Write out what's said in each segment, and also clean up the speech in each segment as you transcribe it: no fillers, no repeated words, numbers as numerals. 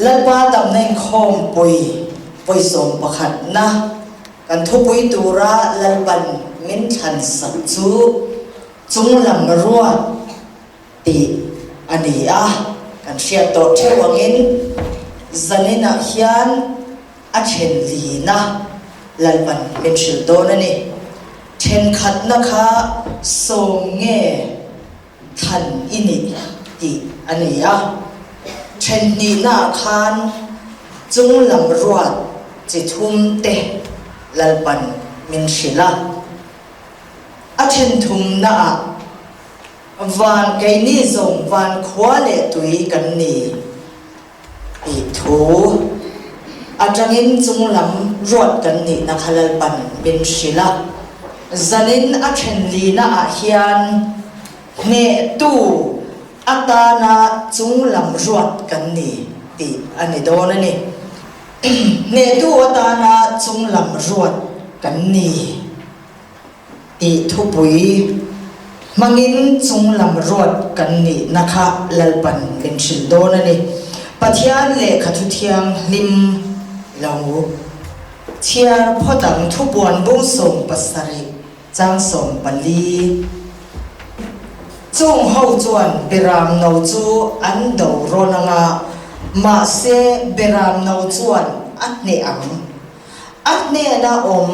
Lalpa damna inkhawmpui pawisawm pakhatna kan thupui tura Lalpan min thlansak chu chunglam ruat tih a ni a, kan hriat tawh theuh angin zaninah hian a then lina Lalpan min hrilh dawn a ni. Thenkhatna kha sawm nge thlan i nih tih a ni a, then hnihnaah khan chunglam ruat chi thum te Lalpan min hrilh a, a then thumnaah van keini zawng van khua leh tui kan ni tih thu atangin chunglam ruat kan nihna kha Lalpan min hrilh a. Zanin a then lina ah hian hnehtu atana chunglam ruat kan ni tih a ni dawn a ni. Hnehtu atana chunglam ruat kan ni. Tih thupui hmangin chunglam ruat kan nihna kha Lalpan min hrilh dawn a ni. Pathian lehkha thu thianghlim lo chhiar phawt ang thupuan bung 70 chang 14. Chung ho chuan Beram no chu an do rawn anga, mahse Beram no chuan a hneh ang. A hnena awm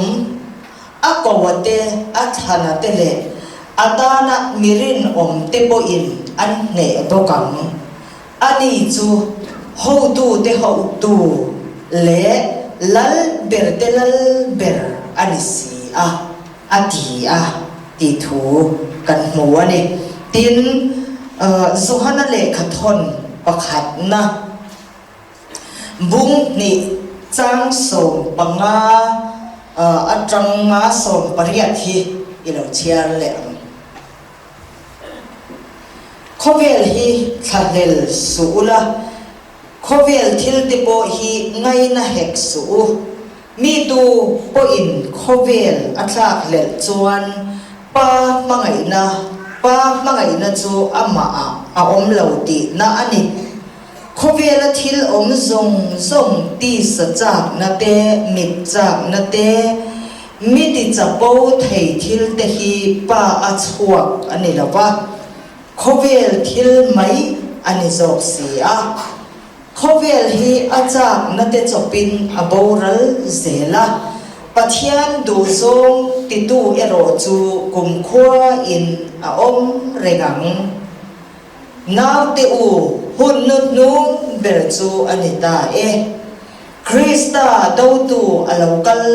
a koa te, a thlana te leh a tana mi rinawm te pawhin an hneh bawk ang. Ani chu hotute hotu leh lal berte lal ber a ni si a, a ti a tih thu kan hmu a ni. Tin, Johana lehkhathawn pakhatna. Bung hnih chang 15 atanga 18 hi i lo chhiar leh ang. Khawvel hi thlahlel suh ula, khawvel thil te pawh hi ngaina hek suh u. Mi tu pawhin khawvel a thlakhlelh chuan Pa hmangaihna, Pa hmangaihna chu amahah a awm lo tihna a ni. Khawvela thil awm zawng zawng tisa chakna te, mit chakna te, mi ti chapo thei thil te hi pa a chhuak a ni lo va, khawvel thil mai a ni zawk si a. Khawvel hi a chakna te chawpin a boral zel a, Pathian duhzawng titu erawh chu kumkhua in a awm reng ang. Naute u, hun nu hnung ber chu a ni ta e. Krista dotu a lo kal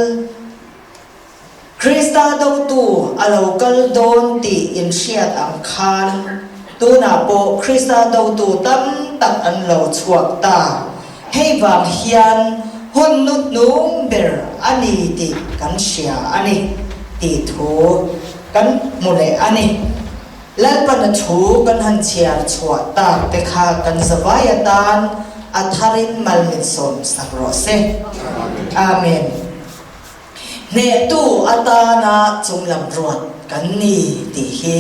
Krista dotu a lo kal dawn tih in hriat ang khan tunah pawh Krista dotu tam tak an lo chhuak ta. Hei vang hian hun nu hnung ber a ni tih kan hria a ni tih thu kan hmu leh a ni. Lalpana thu kan han chhiar chhuah tak te kha kan zavai atan a tharin mal min sawm sak rawh se. Amen. Hnehtu atana chunglam ruat kan ni tih hi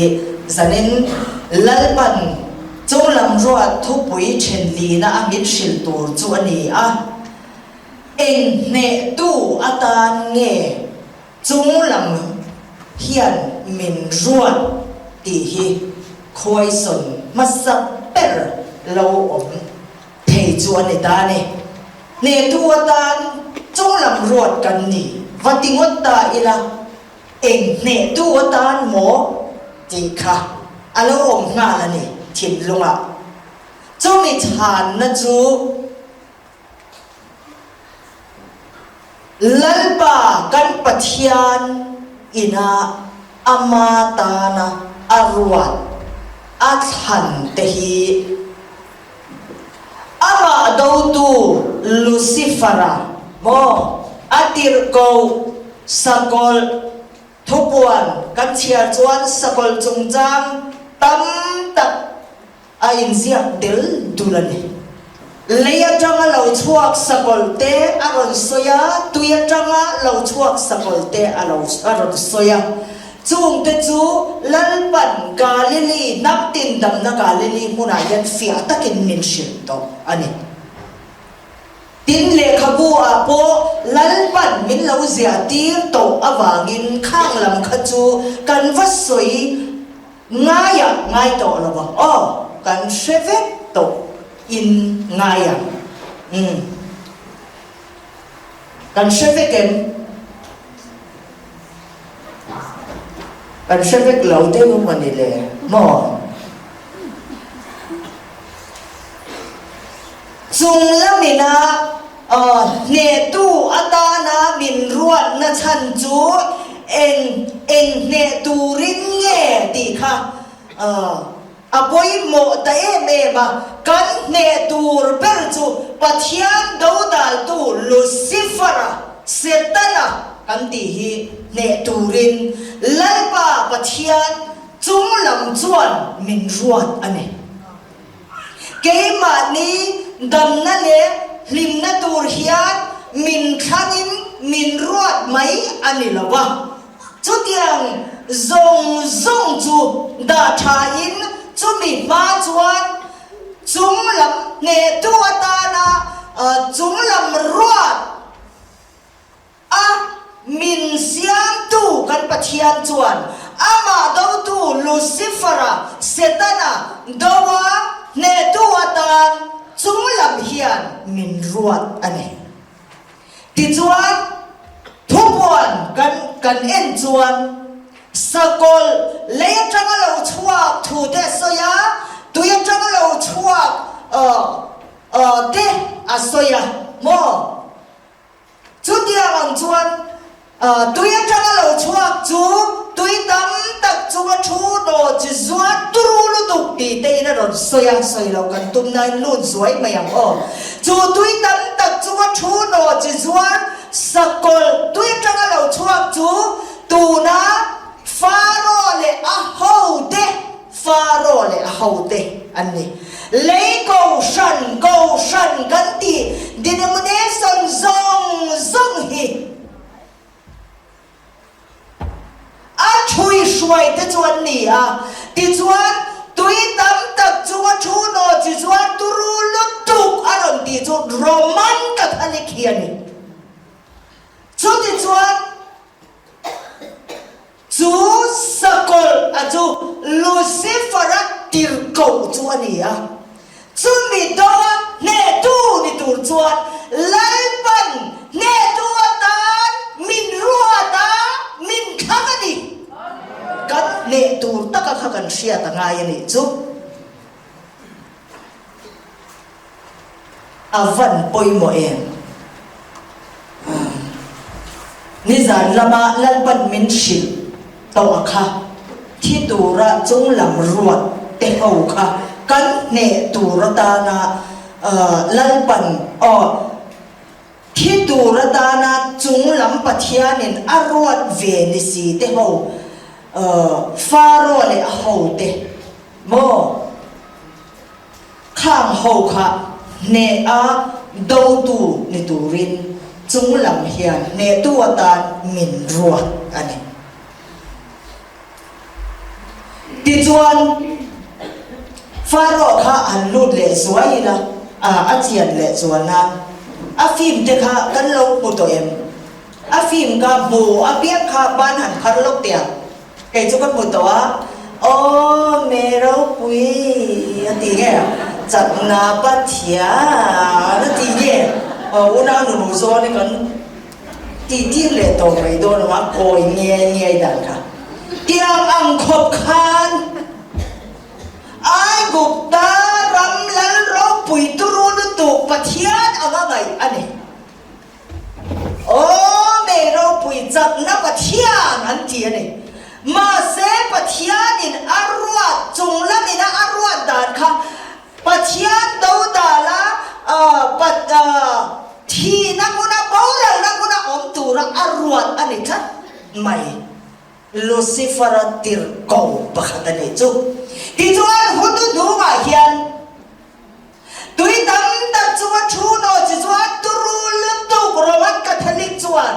zanin Lalpan chunglam ruat thupui thenlina a min hrilh tur chu a ni a. Eng hnehtu atan nge Chung lam hian min ruat tih hi khuaisawn hmasa ber lo awm thei chu a ni ta a ni. Hnehtu atan chung lam ruat kan ni va ti ngawt ta ila, eng hnehtu atan maw tih kha a lo awm nghal a ni thinlungah. Chumi chhanna chu. Lalpa kan Pathian ina ama tana a ruat a thlan te hi amah dotu Lucifer-a maw a tirhkoh sakawlh thupuan kan chhiar chuan sakawlh chungchang tam tak A inziak del dul a ni. Lei atanga lo chhuak sakawlh te a rawn sawi a, tui atanga lo chhuak sakawlh te a lo a rawn sawi a. Chungte chu Lalpan Galili hnam tin damna Galili hmunah hian fiah takin min hrilh tawh a ni. Tin, lehkhabu ah pawh Lalpan min lo ziah tir tawh avangin khang lam kha chu kan va sawi ngai ah ngai tawh lo ang aw, kan hre vek tawh in ngai ang. Umm. Kan hre vek em? Kan hre vek lo deuh emaw ni le maw? Chung lamina hnehtu atana min ruatna chhan chu eng eng hneh turin nge tih kha a pawimawh ta em em a. Kan hneh tur ber chu Pathian dodaltu Lucifer-a, Setana kan tih hi hneh turin Lalpa Pathian chung lam chuan min ruat a ni. Keimahni damna leh hlimna tur hian min thlangin min ruat mai a ni lo a, chutiang zawng zawng chu dah thain chumi hma chuan chung lam hnehtu atana chung lam ruat A min siamtu kan Pathian chuan amah dotu Lucifer-a, Setana, doa hnehtu atan chung lam hian min ruat a ni. Tichuan, thupuan kan kan en chuan sakawlh lei atanga lo chhuak thu te a sawi a, tui atanga lo chhuak te a sawi a maw? Chutiang ang chuan tui atanga lo chhuak chu tui tam tak chunga thu naw chi zuar turu lutuk tih te in a rawn sawi a, sawi lo kan tum nain lut zuai mai ang aw. Chu tui tam tak chunga thu naw chi zuar sakawlh tui atanga lo chhuak chu tuna Faro leh a hote, Faro leh a hote an ni. Lei kohhran, kohhran kan tih denomination zawng zawng hi a ṭhuihruai te chu an ni a. Tichuan, tui tam tak chunga thu naw chi chuan turu lutuk a rawn tih chu Roman Catholic hi a ni. Chutichuan, Chu sakawlh a chu Lucifer-a tirhkoh chu a ni a. Chumi doa hnehtu ni tur chuan Lalpan hnehtu atan min ruat a, min thlang a ni. Kan hneh tur taka kha kan hriat a ngai a nih chu. A van pawimawh em? Nizan lama Lalpan min hrilh tawh a kha, thi tura chunglam ruat te ho kha kan hneh tur atana Lalpan aw thi tur atana chunglam Pathianin a ruat ve ni si te ho Faro leh a hote maw? Khang ho kha hneh a dotu ni turin chung lam hian hnehtu atan min ruat a ni. Tichuan, Pharaoh kha han lut leh zuai ila, a chian leh chuan nan a film te kha kan lo hmu tawh em? A film ka hmu apiang kha ban han phar lawk teh ang. Kei chu ka hmu tawh a, Aw me ropui a ti nge, chakna Pathian a ti nge, aw unau nunu zawn hi kan tih tir leh tawh mai dawn ang a, kawi nge nge dan kha. Tiang ang khawp khan Aigupta ram lal ropui turu lutuk Pathian anga ngaih a ni. Aw mei ropui chakna Pathian an ti a ni. Mahse Pathianin a ruat chung lamina a ruat dan kha Pathian dodala thihna hmuna boralna hmuna awm tura a ruat a ni tlat mai. Lucifer-a tirhko pakhat a nih chu. Tichuan hun hnuhnungah hian. Tui tam tak chunga thu naw chi chuan turu lutuk Roman Catholic chuan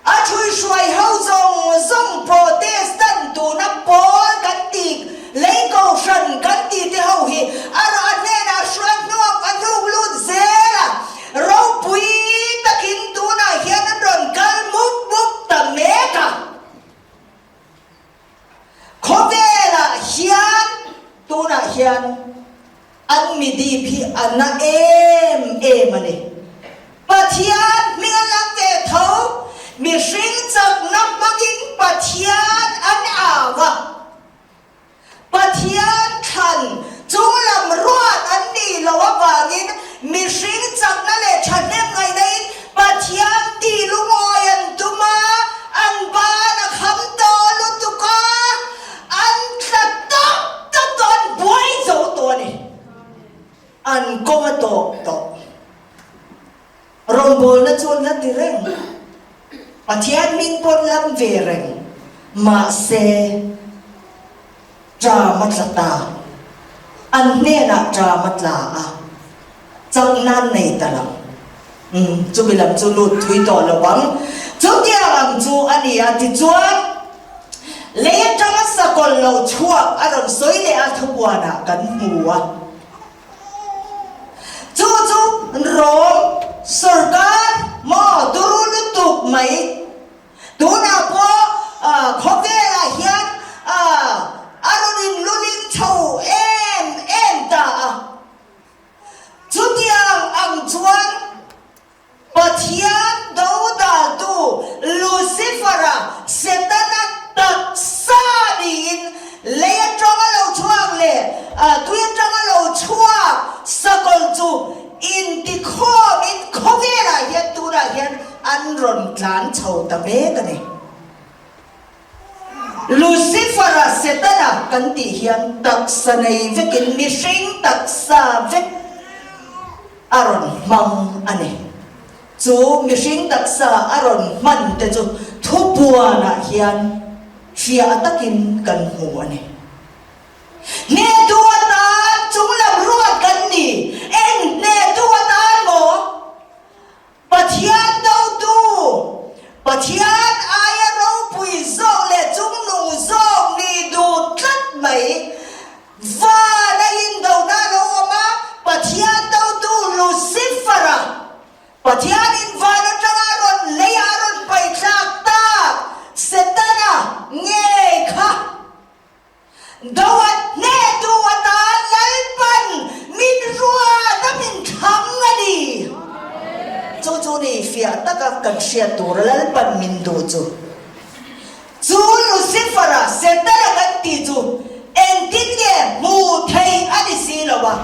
a ṭhuihruai ho zawng zawng Protestant tuna pawl kan tih lei kohhran kan tih te ho hi a hnenah hruai hnuak a hnuk lut zel a. tunah hian an midip hi a na em em a ni. Pathian hming a lam ve tho, mihring chakna hmangin Pathian an au a. Pathian thlan chunglam ruat an nih loh avangin mihring chakna leh thahnem ngaihnain Pathian tih lungawi an tum a, an ban a kham tawh lutuk a, an tla tawp tawp tawh, an buai zo tawh a ni. An kawng a tawp tawh. Rawngbawlna chu an la ti reng, Pathian hming pawh an lam ve reng, mahse ṭam a tla ta. An hnenah ṭam a tla a, chakna an nei ta lo. Umm, chumi lam chu lut thui tawh lo ang. Chutiang ang chu a ni a, tichuan lei aṭanga sakawlh lo chhuak a rawn sawi leh a, thupuanah kan hmu a. Chu chu Rom sawrkar maw turu lutuk mai. Tunah pawh khawvelah hian a rawn inluling chho em em ta a. Chutiang ang chuan Pathian dodaltu Lucifer-a, Setana taksa niin lei atanga lo chhuak leh tui atanga lo chhuak sakawlh chu intikhawmin khawvelah hian tunah hian an rawn tlan chho ta mek a ni. Lucifer-a, Setana kan tih hian taksa nei vekin mihring taksa vek a rawn hmang a ni. Chu mihring taksa a rawn hman te chu thupuanah hian fiah takin kan hmu a ni. Hnehtu atan chunglam ruat kan ni. Eng hnehtu atan maw? Pathian dotu, Pathian aia ropui zawk leh chungnung zawk nih duh tlat mai. Van a indona lo awm a, Pathian dotu Lucifer-a, Pathianin van atanga a rawn lei a, a rawn paithlak tak Setana ngei kha do a hnehtu atan Lalpan min ruat a min thlang a ni. Chu chu ni fiah taka kan hriat tur Lalpan min duh chu. Chu Lucifer-a, Setana kan tih chu engtin nge hmuh theih a ni si lo a,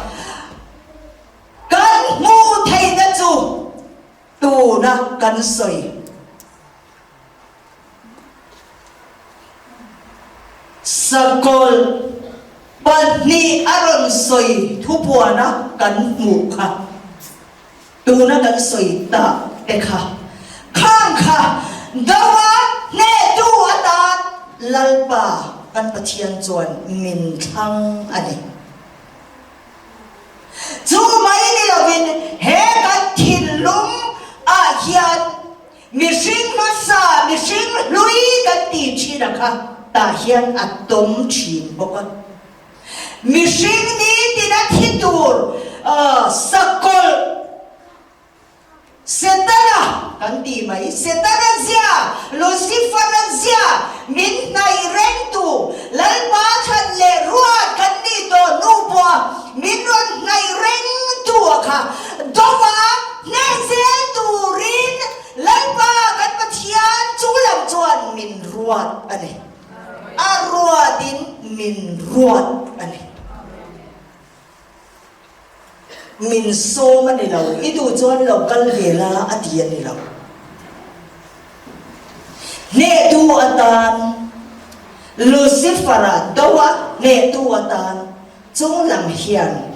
kan hmuh theihna chu tuna kan sawi. Sakawlh pahnih a rawn sawi thupuana kan hmuh kha. Tuna kan sawi tak te kha khang kha doa hnehtu atan Lalpa kan Pathian chuan min thlang a ni. Chu mai ni lovin he kan thinlung ah hian mihring hmasa, mihring hlui kan tih thin a kha tah hian a tawm thin bawk a. Mihring nitin a thi tur sakawlh Setana kan ti mai. Setana zia, Lucifer-a zia min hnaih rengtu Lalpa thlan leh ruat kan nih tawh hnu pawha min rawn hnaih rengtu a kha dova hneh zel turin Lalpa kan Pathian chu lam chuan min ruat a ni. A ruatin min ruat a ni. Min sawm a ni lo. I duh chuan lo kal ve la a ti a ni lo. Hnehtu atan Lucifer-a do a, hnehtu atan chunglam hian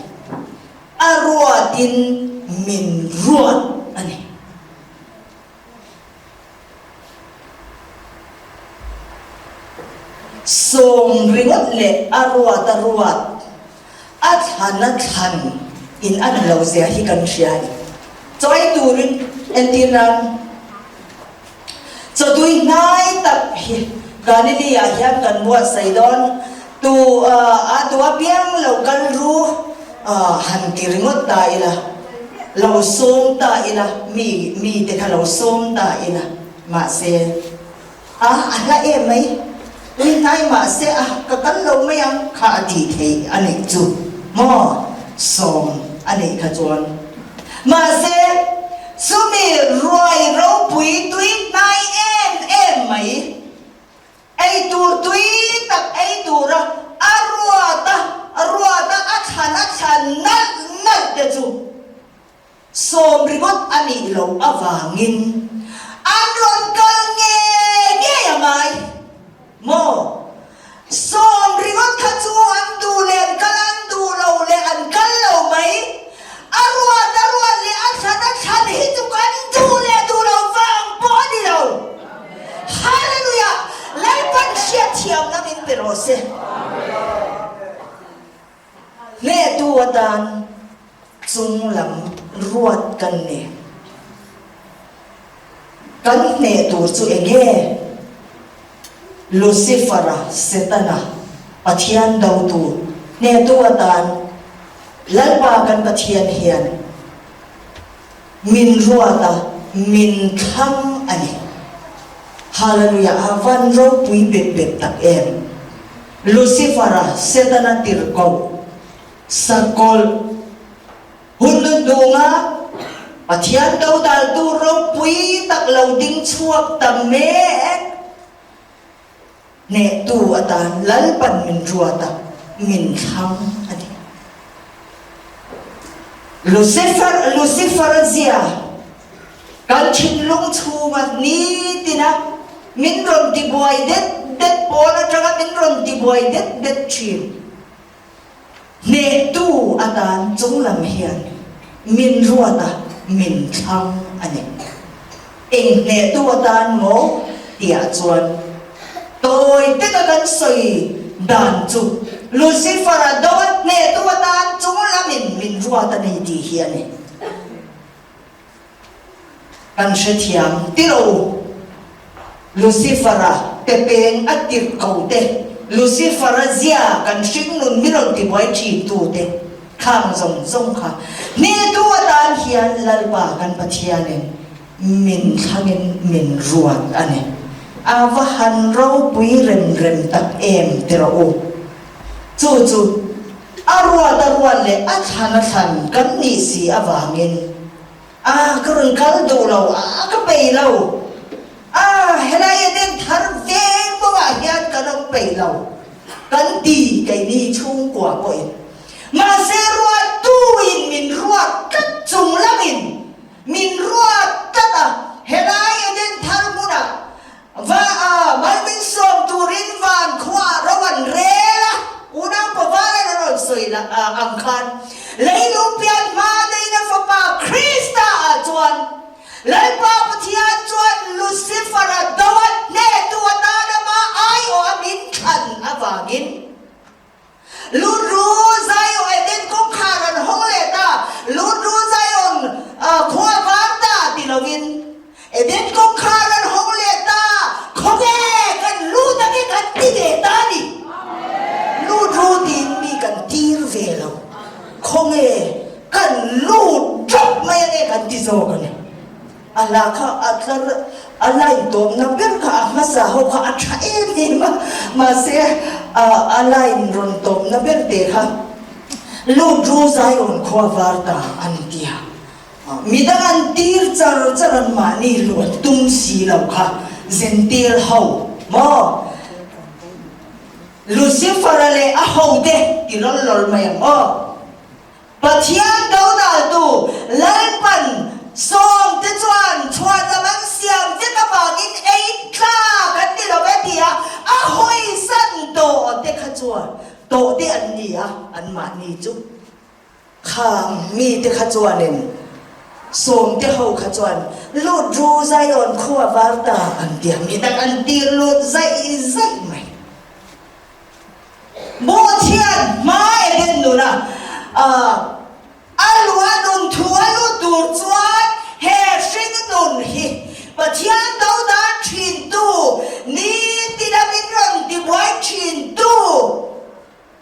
a ruatin min ruat a ni. Sawm ringawt leh a ruat a ruat, a thlan a thlan in a ni lo zia hi kan hria a ni. Chawi turin entir nan chawtui hnai tak hi Galilee ah hian kan buatsaih dawn tu a tu apiang lo kal ru han ti ringawt ta ila. Lo sawm ta ila, mi mite kha lo sawm ta ila, mahse, a, a hla em mai, tui hnai mahse, a, ka kal. kal lo mai ang kha a tih theih a nih chu maw sawm a nih kha chuan. Mahse, chumi ruai ropui tui hnai em em mai, ei tur tui tak ei tura a ruat a, ruat a a thlan a thlan nalh nalh te chu Sawm ringawt a nih loh avangin an rawn kal ngei ngei a ngai maw? Sawm ringawt kha chu an duh leh an kal a, an duh lo leh an kal lo mai. A ruat a ruat leh a thlan a thlan hi chu kan duh leh duh lo vang pawh a ni lo. Hallelujah! Lalpan hriatthiamna min pe rawh se. Hnehtu atan chung lam ruat kan ni. Kan hneh tur chu eng nge? Lucifer-a, Setana, Pathian dotu, hnehtu atan Lalpa kan Pathian hian min ruat a, min thlang a ni. Hallelujah, a van ropui bep bep tak em! Lucifer-a, Setana tirhkoh, sakawlh, hun hnuhnunga Pathian dodaltu ropui tak lo ding chhuak ta mek hnehtu atan Lalpan min ruat a, min thlang a ni. Lucifer, Lucifer-a zia Kan thinlung chhunga nitina min rawn tibuai det det pawl atanga min rawn tibuai det det thin. Hnehtu atan chunglam hian min ruat a, min thlang a ni. Eng hnehtu atan maw tiah chuan tawi teka kan sawi dan chu Lucifer-a do a hnehtu atan chunglamin min ruat a ni tih hi a ni. Kan hrethiam ti lo. Lucifer-a pe peng a tirh ko te, Lucifer-a zia kan hringnun mi rawn tibuai thin tu te khang zawng zawng kha hnehtu atan hian Lalpa kan Pathianin min thlangin min ruat a ni. A va han ropui rem rem tak em ti rawh u. Chu chu A ruat a ruat leh a thlan a thlan kan nih si avangin a ka rawn kal duh lo, a ka peih lo, a helai Eden thar veng bawkah hian kan awm peih lo kan ti keini chhungkua pawhin. Mahse ruattuin min ruat tlat chung lamin min ruat tlat a, helai Eden thar hmunah Va a, mal min sawm turin van khuaah ro an rel a, unau Pavalan a rawn sawi la ang khan leilung pian hma daihna fapa Krista ah chuan Lalpa Pathian chuan Lucifer-a do a hnehtu atan ama aiawh a min thlan avangin Lut ru Zion Eden kawngkhar an hawng leh ta, Lut ru Zion khua var ta ti lovin Eden kawngkhar an hawng leh ta, khawnge kan lut ange kan ti ve ta a ni. Lut ru tiin mi kan tir ve lo, khawnge kan lut ṭawp mai ange kan ti zawk a ni. A hla kha a tlar a line tawpna ber kha a hmasa ho kha a tha em em a, mahse a line rawn tawpna ber te kha Lut ru Zion khua var ta an ti a, midang an tir char char an mahni luat tum si lo kha Zentir ho maw Lucifer-a leh a hote ti lawl lawl mai ang aw. Pathian dodaltu Lalpan sawmte chuan chhuanlam an siam vek avangin ei tlak an ni lo e tia a hawisan tawhte kha chuan tawhte an ni a, anmahni chu khang mite kha chuanin sawmte ho kha chuan lut ru Zion khua var ta an tia mi tak an tir lut zaih zaih mai. Bawhthian hma Eden nuna a luah nun thu a lut tur chuan he hring nun hi Pathian do dan thintu, nitina min rawn tibuai thintu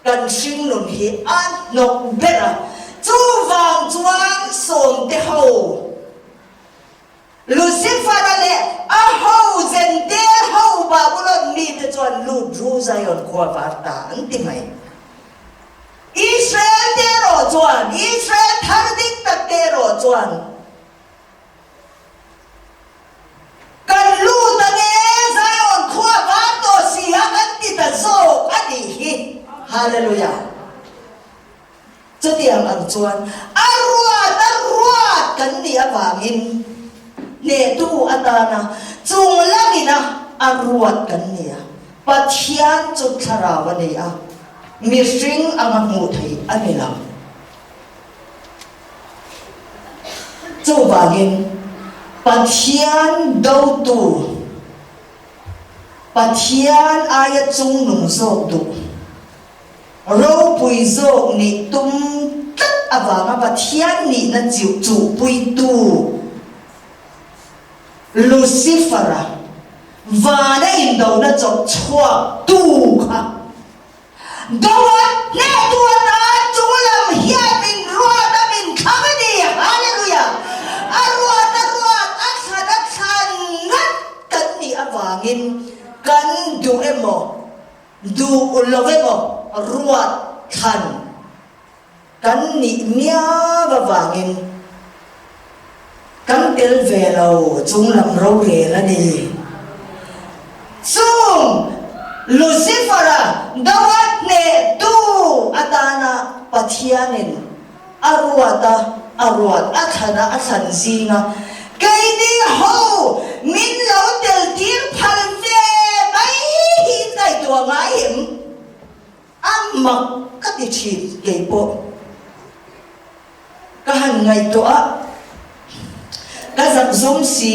kan hring nun hi a hnawk ber a. Chuvang chuan sawmte ho Lucifer-a leh a ho Zentail ho. ho Babulon mite chuan lut ru Zion khua var ta an ti mai. Israel te erawh chuan, Israel thar dik tak te erawh chuan, Kan lut ang e, Zion khua var tawh si a kan ti ta zawk a nih hi. Hallelujah. Chutiang ang chuan a ruat a ruat kan nih avangin hnehtu atana chung lamina a ruat kan ni a, Pathian chu thlarau a ni a, mihring anga hmuh theih a ni lo. Chuvangin Pathian dotu, Pathian aia chungnung zawk duh, Ropui zawk nih tum tlat avanga Pathian nihna chiu chuhpuitu Lucifer-a vana indona chawp chhuak tu kha doa hnehtu atan chunglam hian min ruat a min thlang a ni. Hallelujah! A ruat a ruat a thlan a thlan ngat kan nih avangin kan duh emaw Duh lo emaw ruat thlan kan nih miau avangin kan tel ve lo chunglam rorel a ni. Chung Lucifer-a doa hnehtu atana Pathianin A ruat a, a ruat a thlan a, a thlan zing a, keini ho min lo tel tir phal ve mai hi in ngaihtuah ngai em? A mak ka ti thin keipawh. Ka han ngaihtuah a, ka zak zawm si.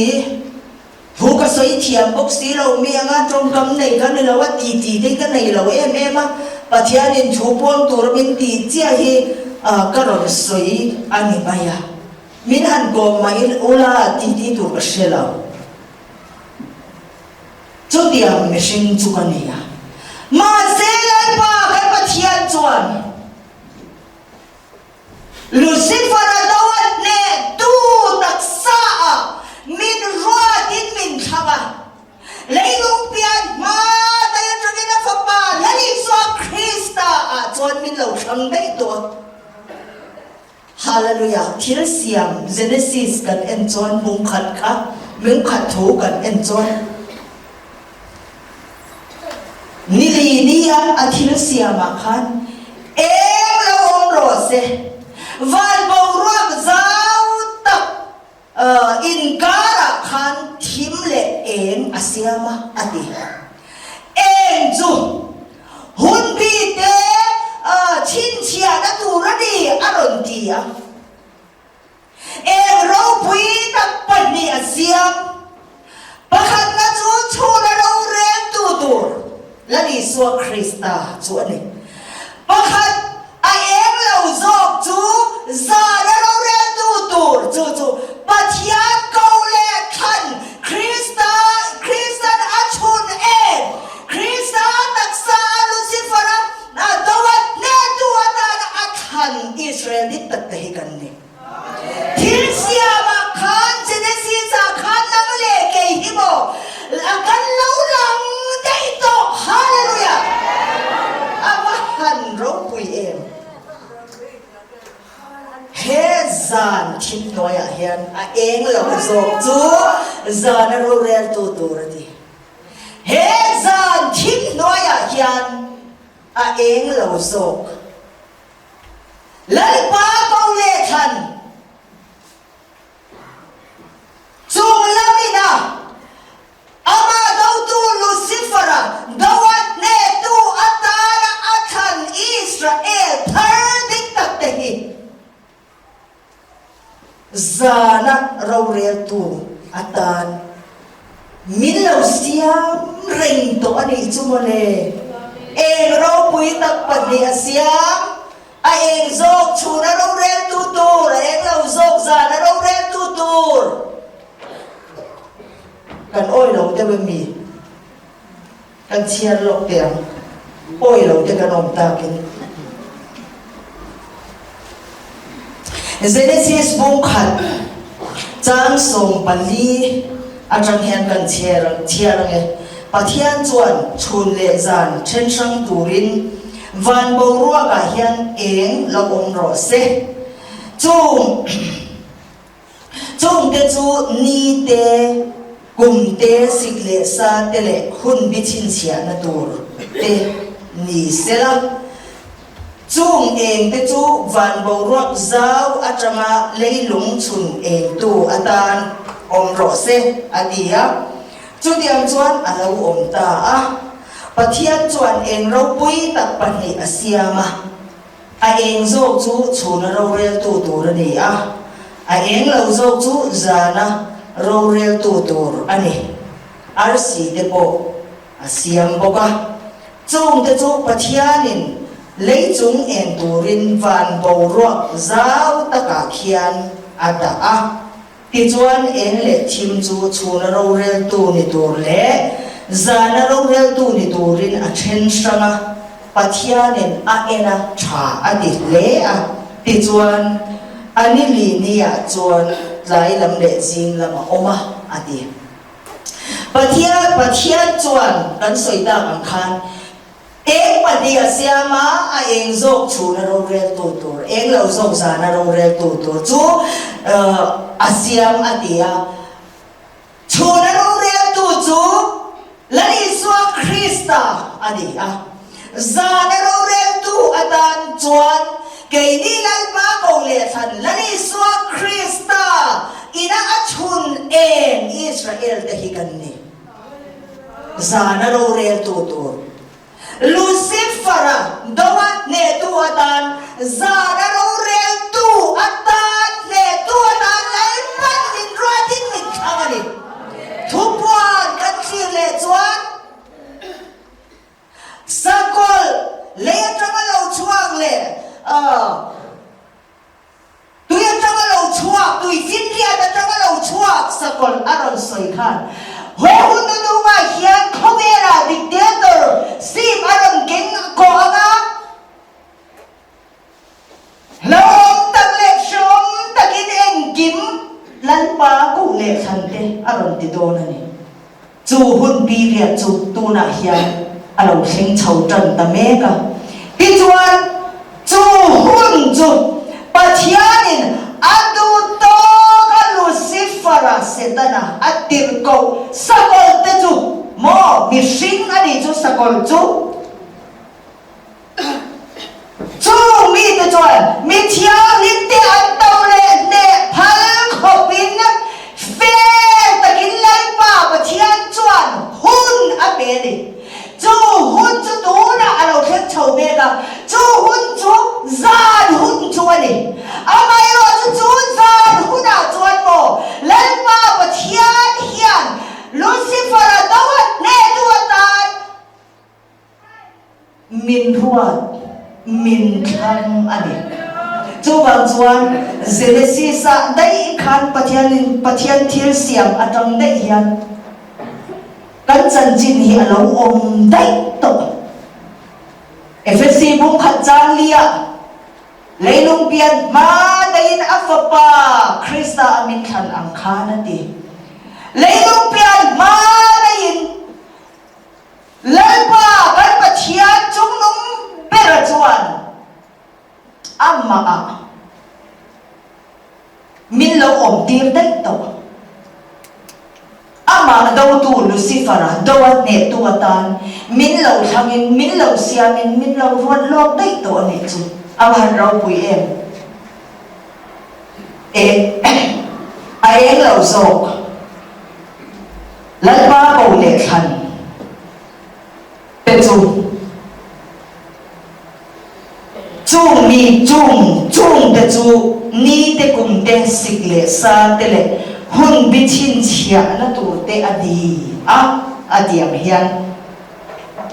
Thu ka sawi thiam bawk si lo, mi anga tawngkam nei ka ni lo a ti ti te ka nei lo em em a, Pathianin thu puang tur min tih chiah hi ka rawn sawi a ni mai a, min han kawm mai ula ti ti tur ka hre lo. Chutiang mihring chu ka ni a, mahse Lalpa kan Pathian chuan, Lucifer-a do a hnehtu taksa ah min ruatin min thlang a, leilung pian hma daih atangin a Fapa Lal Isua Krista ah chuan min lo thlang daih tawh a. Hallelujah! Thil siam Genesis kan en chuan hmung khat kha, hmung khat thu kan en chuan Ni li nia a thil siamah khan eng lo awm rawh se, van boruak zau tak inkarah khan thim leh eng a siam a, a ti. Eng chu hunbi te chhinchhiahna tur a ni, a rawn ti a. Eng ropui tak pahnih a siam. Pakhatna chu chhuna roreltu tur Lal Isua Krista chu a ni. Pakhat a eng lo zawk chu zana roreltu tur chu chu Pathian ko leh thlan Krista Kristan a chhun em? Krista taksa a Lucifer-a doa hnehtu atana a thlan Israel dik tak te hi kan ni. Thil siamah khan Genesis ah khan nang leh kei hi maw a kan lo lang daih tawh. Hallelujah! A va han ropui em! He zan thim hnuaiah hian a eng lo zawk chu zana roreltu tur a ti. He zan thim hnuaiah hian a eng lo zawk. Lalpa ko leh thlan chung lamin a amah dotu Lucifer-a doa hnehtu atana a thlan Israel thar dik tak te hi Zana roreltu atan min lo siam reng tawh a nih chu mawle. Eng ropui tak pahnih a siam, a eng zawk chhuna roreltu tur, a eng lo zawk zana roreltu tur. Kan awi lo deuh em mi? Kan chhiar lawk teh ang, pawi lo te kan awm takin. Genesis bung khat chang 14 atang hian kan chhiar chhiar ang e. Pathian chuan chhun leh zan then hrang turin van boruakah hian eng lo awm rawh se. Chung chungte chu ni te, kum te, sik leh sa te leh hun bi chhinchhiahna tur te ni sela. Chung eng te chu van boruak zau atanga leilung chhun engtu atan awm rawh se, a ti a. Chutiang chuan a lo awm ta a. Pathian chuan eng ropui tak pahnih a siam a. A eng zawk chu chhuna roreltu tur a ni a, a eng lo zawk chu zana roreltu tur a ni. Arsi te pawh a siam bawk a. Chungte chu Pathianin lei chung en turin van boruak zau takah khian a dah a. Tichuan eng leh thim chu chhuna roreltu ni tur leh zana roreltu ni turin a then hrang a, Pathianin a en a tha a ti hle a. Tichuan a ni li niah chuan tlai lam leh zing lam a awm a, a ti. Pathian Pathian chuan kan sawi tak ang khan eng pahnih a siam a, a eng zawk chhuna roreltu tur, eng lo zawk zana roreltu tur chu a siam a ti a. Chhuna roreltu chu Lal Isua Krista a ni a. Zana roreltu atan chuan keini Lalpa ko leh thlan Lal Isua Krista ina a chhun eng Israel te hi kan ni. Zana roreltu tur Lucifer-a doa hnehtu atan zana roreltu atan hnehtu atan Lalpan min ruatin min thlang a ni. Thupuan kan thlir leh chuan Sakawlh lei atanga lo chhuak leh tui atanga lo chhuak, tui finriat atanga lo chhuak sakawlh a rawn sawi khan he hun hnuhnungah hian khawvelah dictator sim a rawn keng kawh ang a. Hlauhawm tak leh hrehawm takin engkim Lalpa kuh leh thlan te a rawn ti dawn a ni. Chu hun period chu tunah hian a lo thleng chho tan ta mek a. Tichuan, chu hun chu Pathianin a duh tawk a Lucifer-a, Setana, a tirhkoh sakawlh te chu maw mihring a nih chu sakawlh chu, Chung mite chuan mi thianghlimte an to leh hneh phal khawpin fair takin Lalpa Pathian chuan hun a pe a ni. Chu hun chu tunah a lo thleng chho mek a, chu hun chu zan hun chu a ni. Amaherawhchu chu chu zan hunah chuan maw Lalpa Pathian hian Lucifer-a do a hnehtu atan, Min ruat, min thlang a ni. Chuvang chuan Genesis-ah daih khan Pathianin Pathian thil siam atang daih hian kan chanchin hi a lo awm daih tawh. Efesi bungkhat chang liah leilung pian hma daihin a Fapa Krista a min thlan ang khan a ti. Leilung pian hma daihin Lalpa kan Pathian chungnung bera chuan amahah min lo awmtir daih tawh. Amah dotu Lucifer-a do a hnehtu atan min lo thlangin, min lo siamin, min lo ruat lawk daih tawh a nih chu. A va han ropui em! E, a eng lo zawk. Lalpa ko leh thlan te chu chung mi chung chung te chu ni te kum te sik leh sa te leh hun bi chhinchhiahna tur te a ni a, a ti ang hian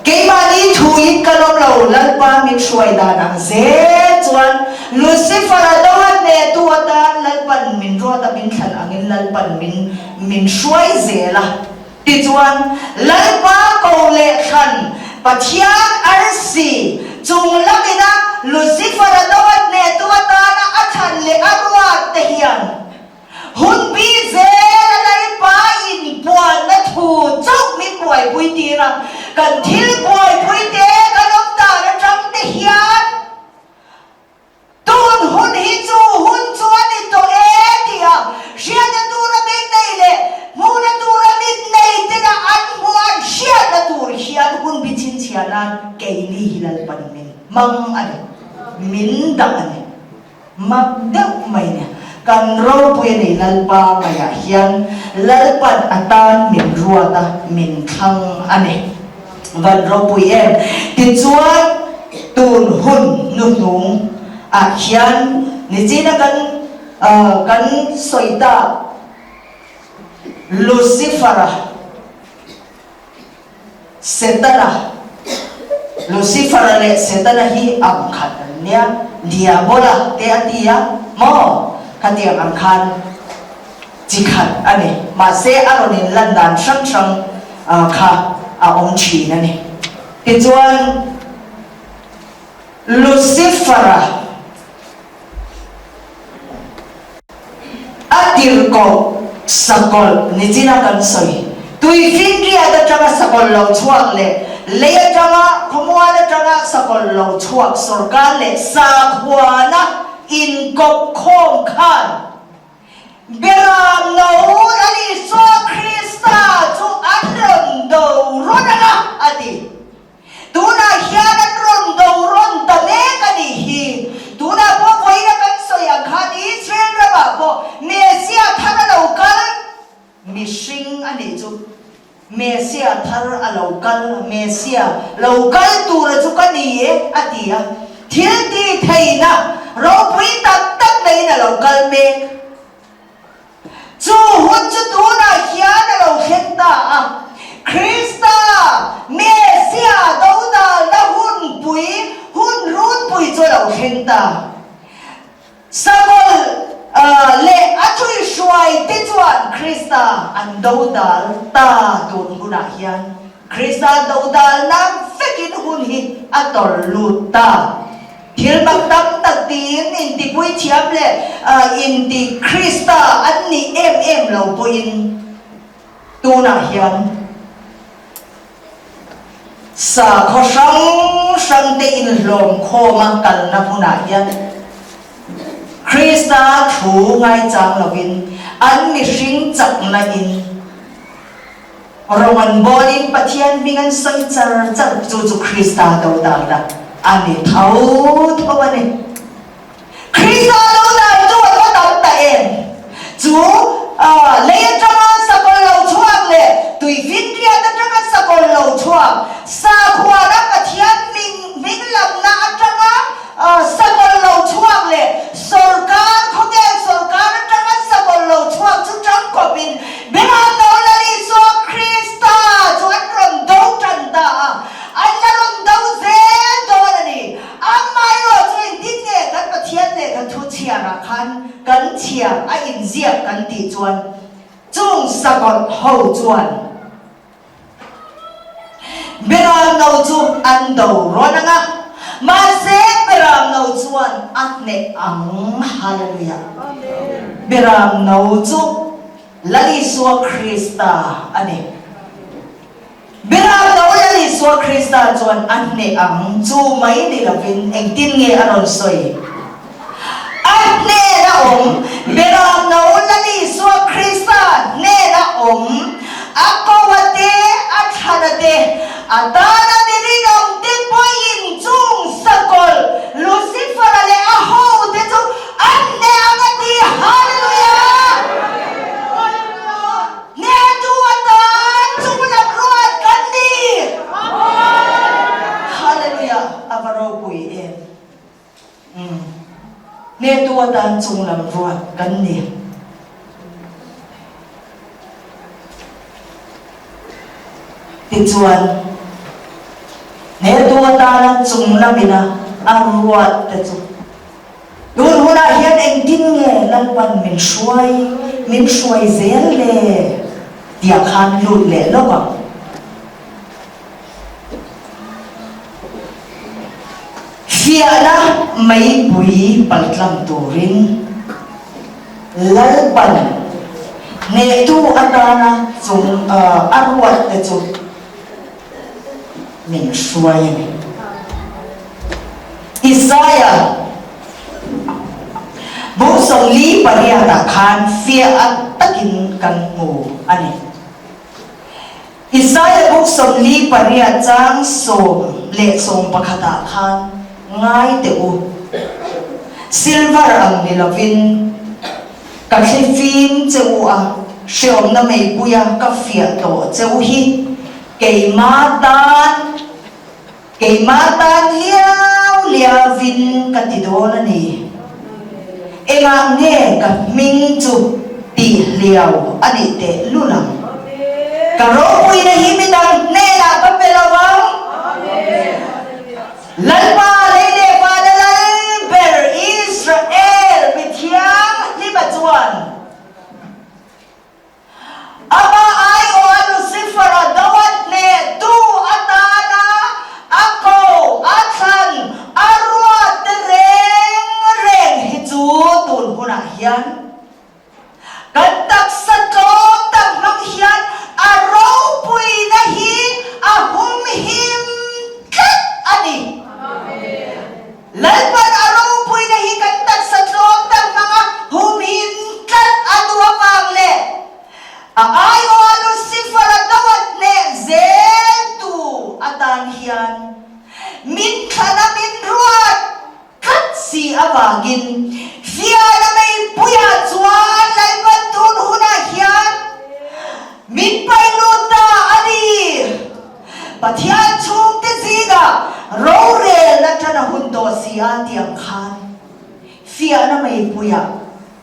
Keimahni thuin ka lawm lo, Lalpa min hruai dan ang zel chuan Lucifer-a do a hnehtu atan Lalpan min ruat a, min thlan angin Lalpan min min hruai zel a. Tichuan, Lalpa ko leh thlan Pathian arsi chung lamina Lucifer-a do a hnehtu atana a thlan leh a ruat te hian Hun bi zel a Lalpa inpuanna thu chauh min buai. buaipui tir a, kan thil buaipui te kan awm dan atang te hian tun hun hi chu hun chu a ni tawh e tia hriatna tura beng nei leh hmuhna tura mit nei tena an hmuh an hriatna tur hian hun bi chhinchhiah nan keini hi Lalpan min hmang a ni, min dah a ni. Mak deuh mai nia. Kan ropui a nei Lalpa ngaiah hian Lalpan a tan min ruat a, min thlang a ni. Van ropui em? Tichuan tun hun hnuhnung ah hian nichina kan kan sawi tak Lucifer-a, Setana, Lucifer-a leh Setana hi ang khat an nia, Diabola te a ti a maw? Khatiang ang khan chi khat a ni. Mahse a rawn inlan dan hrang hrang kha a awm thin a ni. Tichuan Lucifer-a A tirhkoh sakawlh nichina kan sawi. Tuifinriat atanga sakawlh lo chhuak leh lei atanga khawmual atanga sakawlh lo chhuak sawrkar leh sakhuana inkawp khawm khan Beram no Lal Isua Krista chu an rawn do rawn ang a, a ti. Tunah hian an rawn do rawn ta mek a nih hi. Tunah pawh vawiina kan sawi ang khan Israel ramah pawh Messiah thar a lo kal, mihring a nih chu. Messiah thar a lo kal, Messiah lo kal tura chu ka ni e a ti a. Thil ti theihna ropui tak tak neiin a lo kal mek. Chu hun chu tunah hian a lo thleng ta a, Krista, Messia dodalna hunpui, hun runpui chu a lo thleng ta. Sakawlh leh a thuihruaite chuan Krista an dodal ta tun hunah hian Krista dodalna vekin hun hi a tawlh lut ta. Thil mak tam tak tiin intipui thiam leh inti Krista an nih em em lo pawhin tunah hian sakhaw hrang hrang te inhlawm khawma kalna hmunah hian Krista thu ngaichang lovin an mihring chakna in Rawng an bawlin Pathian hming an sawi char char, chu chu Krista dodalna a ni tho tho a ni. Krista dodal chu an va tam ta em? Chu lei atanga sakawlh lo chhuak leh tuifinriat atanga sakawlh lo chhuak, sakhuana Pathian hming hming lamna atanga sakawlh lo chhuak leh sawrkar, khawvel sawrkar atanga sakawlh lo chhuak chu tangkawpin Beram no Lal Isua Krista chu an rawn do tan ta a, an la rawn do zel dawn a ni. Amaherawh chu engtin nge kan Pathian lehkha thu chhiarah khan kan chhiar a inziak kan tih chuan chung sakawlh ho chuan Beram no chu an do rawn ang a, mahse Beram no chuan a hneh ang. Hallelujah! Beram no chu Lal Isua Krista a ni. Beram no Lal Isua Krista chuan a hneh ang chu mai ni lovin engtin nge a rawn sawi? A hnena awm, Beram no Lal Isua Krista hnena awm, a koa te, a thlana te, a tana mi rinawm te pawhin chung sakawlh Lucifer-a leh a hote chu an hneh ang a ti. Hallelujah! Hnehtu atan chunglam ruat kan ni. Hallelujah! A va ropui em! Umm. Hnehtu atan chunglam ruat kan ni. Tichuan, hnehtu atana chunglamina a ruat te chu tun hunah hian engtin nge Lalpan min hruai, min hruai zel le tia khan lut leh lawk ang. Fiahna meipui paltlang turin Lalpan hnehtu atana chung a ruat te chu. min hruai a ni. Isaiah bung 48 ah khan fiah a takin kan hmu a ni. Isaiah bung 48 chang 10 leh 11 ah khan ngai teh u. Silver ang ni lovin ka thlifim che u a, hreawmna meipuia ka fiah tawh che u hi keima tan keima tan liau liauvin ka ti dawn a ni. Engah nge ka hming chu tih hliau a nih teh lul ang? Ka ropuina hi midang hnenah ka pe lo ang. Lalpa lei leh vana lal ber Israel mi thianghlima chuan Amah aiawha Lucifer-a doat hnehtu atana a ko, a thlan, a ruat te reng reng hi chu tun hunah hian Kan taksa tlawm tak hmang hian a ropuina hi a humhim tlat a ni. Lalpan a ropuina hi kan taksa tlawm tak hmanga humhim tlat a duh avang leh a aiawha Lucifer-a doat hneh zeltu atan hian min thlan a min ruat Tlat si avangin fiahna meipuiah chuan Lalpan tun hunah hian min paih lut ta a ni. Pathian chhungte zingah rorelna tan a hun tawh si a tih ang khan fiahna meipuiah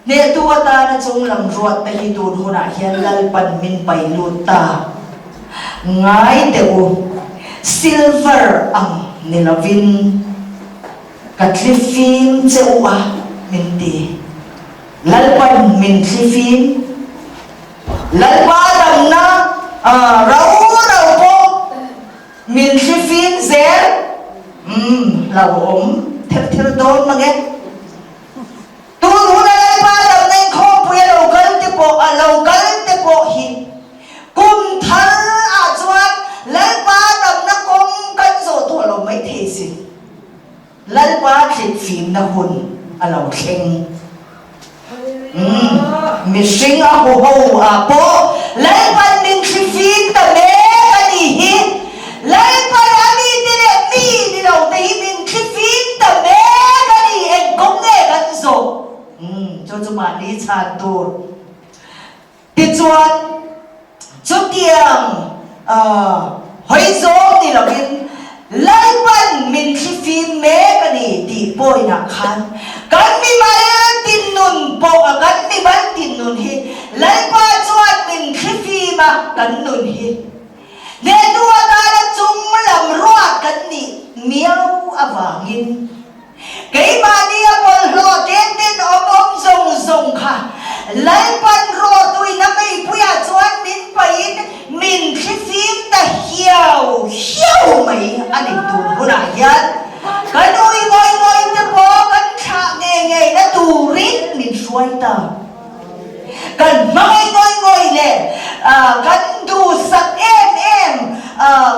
hnehtu atana chunglam ruatna hi tun hunah hian Lalpan min paih lut ta. Ngai teh u, silver ang ni lovin ka thlifim che u a, min ti. Lalpan min thlifim. Lalpa damna rau rau pawh min thlifim zel. Umm, hlauhawm ther ther dawn mang e. Tun huna Lalpa damna inkhawmpui a lo kal te pawh a lo kal te pawh hi kum thar ah chuan Lalpa damna kawng kan zawh tawh lo mai thei sin. Lalpa thlitfimna hun a lo thleng. Umm, mihring a huho ah pawh Lalpan min thlifim ta mek a nih hi. Lalpan a mite leh mi ni lo te hi min thlifim ta mek a ni, eng kawng nge kan zawh? Umm, chu chu mahni chhan tur. Tichuan, chutiang hawi zawng ni lovin Lalpan min thlifim mek a ni tih pawinah khan kan mimal tinnun pawh a kan mimal tinnun hi Lalpa chuan min thlifim a kan nun hi hnehtu atana chung lam ruat kan nih miau avangin Keimahni a bawlhhlawh ten ten awm awm zawng zawng kha Lalpan rawhtuina meipuiah chuan min paihin min thlifim ta hiau hiau mai a ni. Tun hunah hian kan ui ngawih ngawih te pawh kan thlah ngei ngei na turin min hruai ta. Kan hmangaih ngawih ngawih leh kan duhsak em em,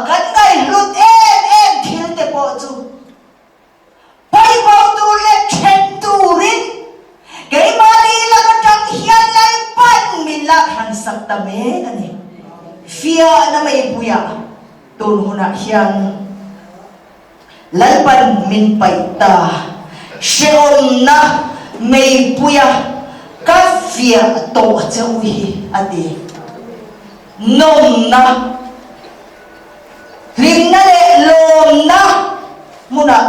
kan ngaihhlut em em thil te pawh chu Paihbo tur leh then turin keimahni lak atang hian Lalpan min lak hran sak ta mek a ni. Fiahna meipuiah tun hunah hian Lalpan min paih ta. Hrehawmna meipuia ka fiah tawh che u hi a ti. Nawmna. Hlimna leh lawmna hmunah,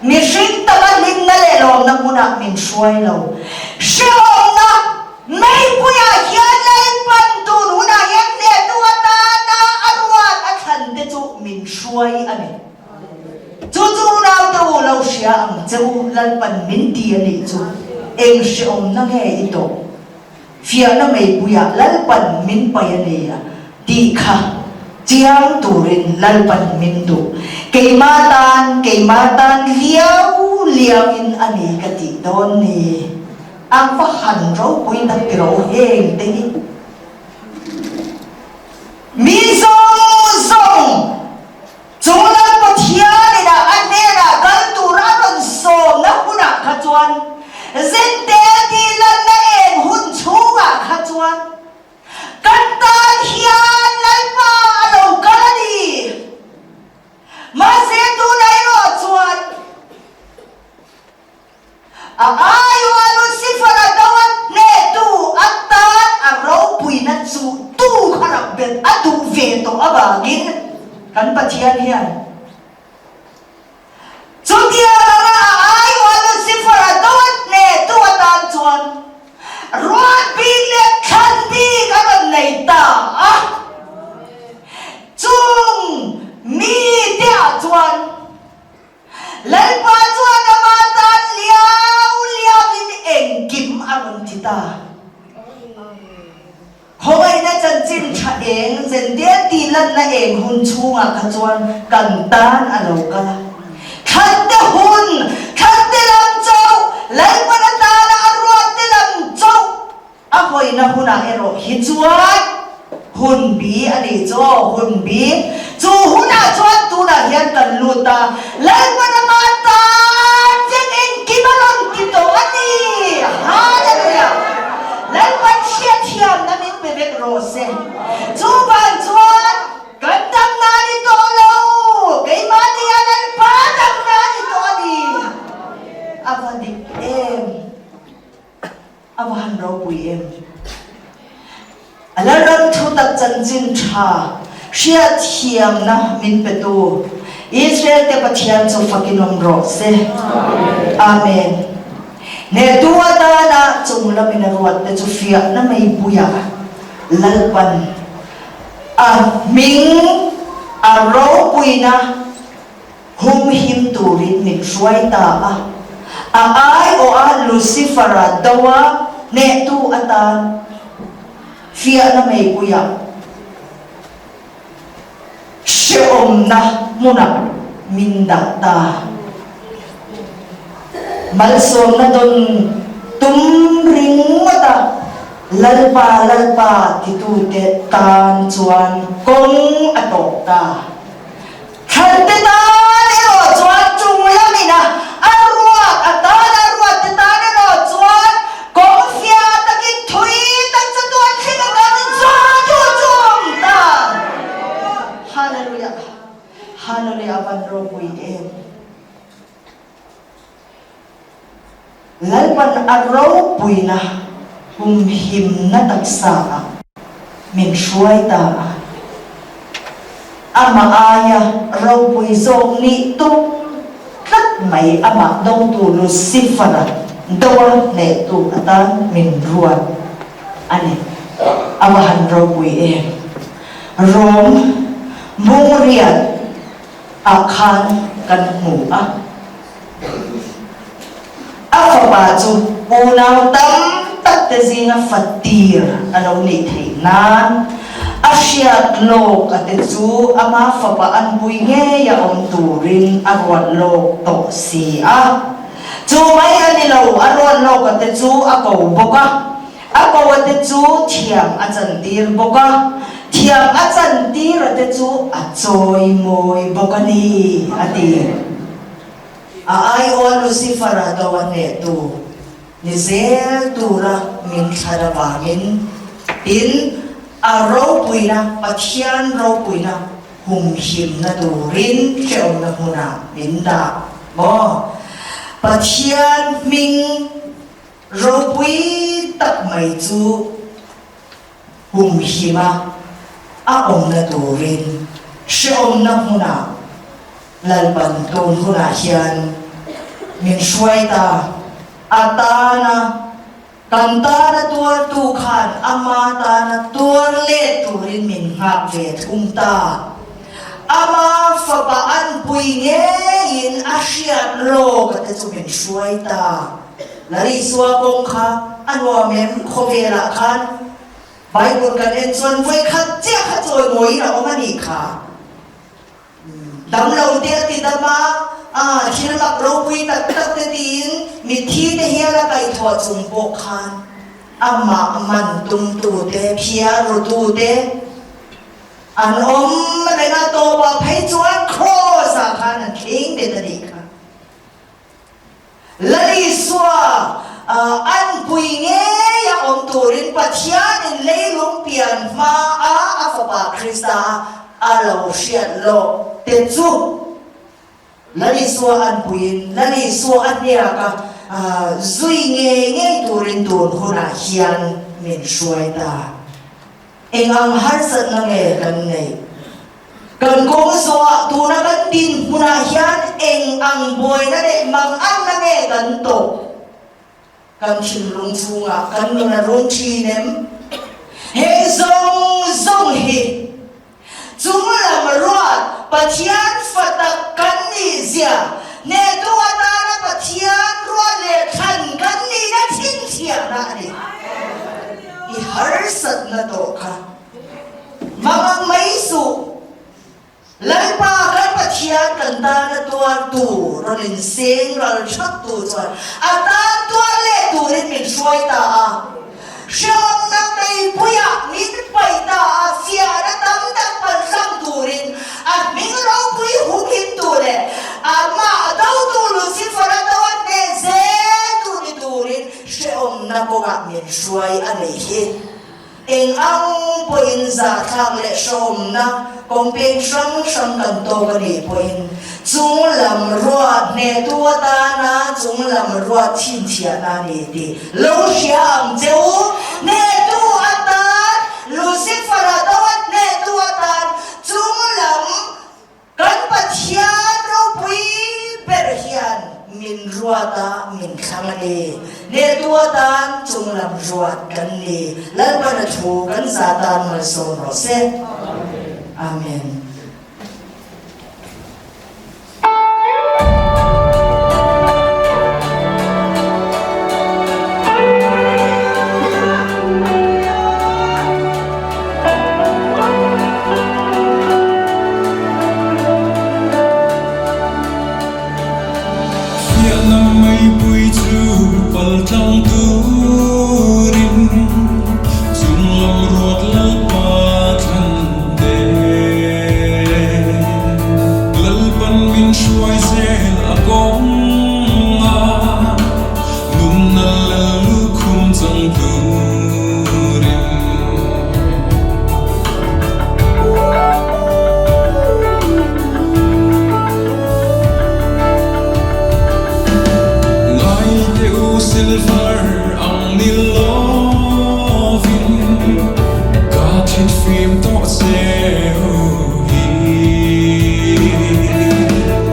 mihring taka hlimna leh lawmna hmunah min hruai lo. Hrehawmna meipuiah hian Lalpan tun hunah hian hnehtu atana a ruat a thlan te chu min hruai a ni. Chu chu unaute u lo hria ang che u, Lalpan min ti a nih chu eng hrehawmna nge i tawh? Fiahna meipuiah Lalpan min pai a ni a tih kha chiang turin Lalpan min duh. Keima tan, keima tan liau liauin a ni ka tih dawn ni. A va han ropui tak tiro heng te hi. Mi zawng zawng chu. A aiawha Lucifer-a do a hnehtu atan a ropuina chuhtu kha rak bet a duh ve tawh avangin kan Pathian hian Chutia rara a aiawha Lucifer-a do a hnehtu atan chuan ruat bik leh thlan bik a rawn nei ta a. Chung mite ah chuan Lalpa chuan ama tan liau liauin engkim a rawn ti ta. Khawngaihna chanchin tha eng Zendel tih lanna eng hun chhungah kha chuan kan tan a lo kal a. Thlante hun, thlante lam chauh, Lalpan atana a ruatte lam chauh A hawina hunah erawh hi chuan hun bi a nih chu aw, hun bi. Chu hunah chuan tunah hian kan lut a, Lalpan ama tan vek engkim a rawn ti tawh a ni. Hallelujah! Lalpan hriatthiamna min pe vek rawh se. Chuvang chuan kan damna a ni tawh lo, keimahni a Lalpa damna a ni tawh a ni. A va dik em! A va han ropui em? A Lalram thu tak chanchin tha hriatthiamna min petu Israel te Pathian chu fakin awm rawh se. Amen. Hnehtu atana chung lamin a ruat te chu fiahna meipuiah Lalpan a hming a ropuina Humhim turin min hruai ta a, a aiawha Lucifer-a doa hnehtu atan fiahna meipuiah hrehawmna hmunah min dah ta. Malsawmna dawn tum ringawta Lalpa, Lalpa titute tan chuan kawng a tawp ta. Thlante tan erawh chuan chung lamin a a ruat a tan a ruat te tan erawh chuan kawng fiah takin thui tak chatuan thleng a kan inzawh chu chu a awm ta. Hallelujah Hallelujah a van ropui em. Lalpan a ropuina humhimna taksa ah min hruai ta a, amah aia ropui zawk nih tum tlat mai amah dawngtu Lucifer-a doa hnehtu atan min ruat a ni. A va han ropui em! Rom Bungriat ah khan kan hmu a. A fapa chu unau tam tak te zinga fatir a lo nih theih nan a hriat lawk a te chu ama fapa an pui ngei a awm turin a ruat lawk tawh si a. Chu mai a ni lo, a ruat lawk a te chu a ko bawk a. A ko a te chu thiam a chantir bawk a, thiam a chantir a te chu a chawimawi bawk a ni, a ti. A aiawha Lucifer-a do a hnehtu ni zel tura min thlan avangin, tin, a ropuina, Pathian ropuina humhimna turin hrehawmna hmunah min dah maw? Pathian hming ropui tak mai chu humhima a awmna turin hrehawmna hmunah Lalpan tun hunah hian min hruai ta. A tana kan tana tuartu khan ama tana tuar let turin min nghak ve thung ta. Ama fapa anpui ngeiin a hriat lawk a te chu min hruai ta. Lalisua kawng kha a nuam em? Khawvelah khan Bible kan en chuan vawikhat chiah kha chawimawiin a awm a nih kha. Damlo te a ti dam a, a thil mak ropui tak tak te tiin mitthi te hial a kaihthawh chung pawh khan amah man tumtu te, phiar rutu te an awm reng a, tawpah phei chuan Kraws ah khan an thleng bet a nih kha. Lalisua anpui ngei a awm turin Pathianin leilung pian hmaa a Fapa Krista a lo hriat lawk te chu Lalisua anpuiin Lalisua a hniak a. Zui ngei ngei turin tun hunah hian min hruai ta. Eng ang harsatna nge kan neih? Kan kawng zawhah tuna kan din hmunah hian eng ang buaina leh manganna nge kan tawh? Kan thinlung chhungah kan nun a run thin em? Heng zawng zawng hi Chung lam ruat Pathian fa tak kan nih zia, hnehtu atana Pathian ruat leh thlan kan nihna chhinchhiahna a ni. I harsatna tawh kha mangang mai suh. Lalpa kan Pathian kan tana tuartu rawn inseng ral thaktu chuan a tan tuar leh turin min hruai ta a. Hrehawmna meipuiah min paih ta a, fiahna tam tak paltlang turin a hming ropui humhim tu leh amah dotu Lucifer-a do a hneh zel tu ni turin hrehawmna kawngah min hruai a nih hi. Eng ang pawhin zahthlak leh hrehawmna kawngpeng hrang hrang kan tawk a nih pawhin chung lam ruat hnehtu atana chung lam ruat chhinchhiahna a ni tih lo hria ang che u. Hnehtu atan Lucifer-a do a hnehtu atan chung lam Kan Pathian ropui ber hian min ruat a, min thlang a ni. Hnehtu atan chunglam ruat kan ni. Lalpan a thu kan za tan malsawm rawh se. Amen. Fiahna meipui chu paltlang turin chunglam ruat Lalpa thlan te. Lalpan min hruai zel a kawng a, nunna lal lukhum chang turin. Ngaite u silver ang ni lovin ka thit fim tawh che u hi.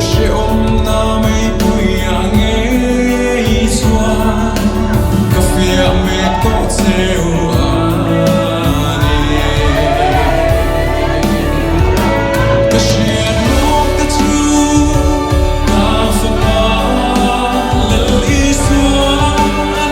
Hrehawmna meipui ah ngei chuan ka fiah mek tawh che u a ni. Ka hriat lawk te chu ka fapa Lal Isua a ni.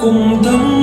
Kum tam.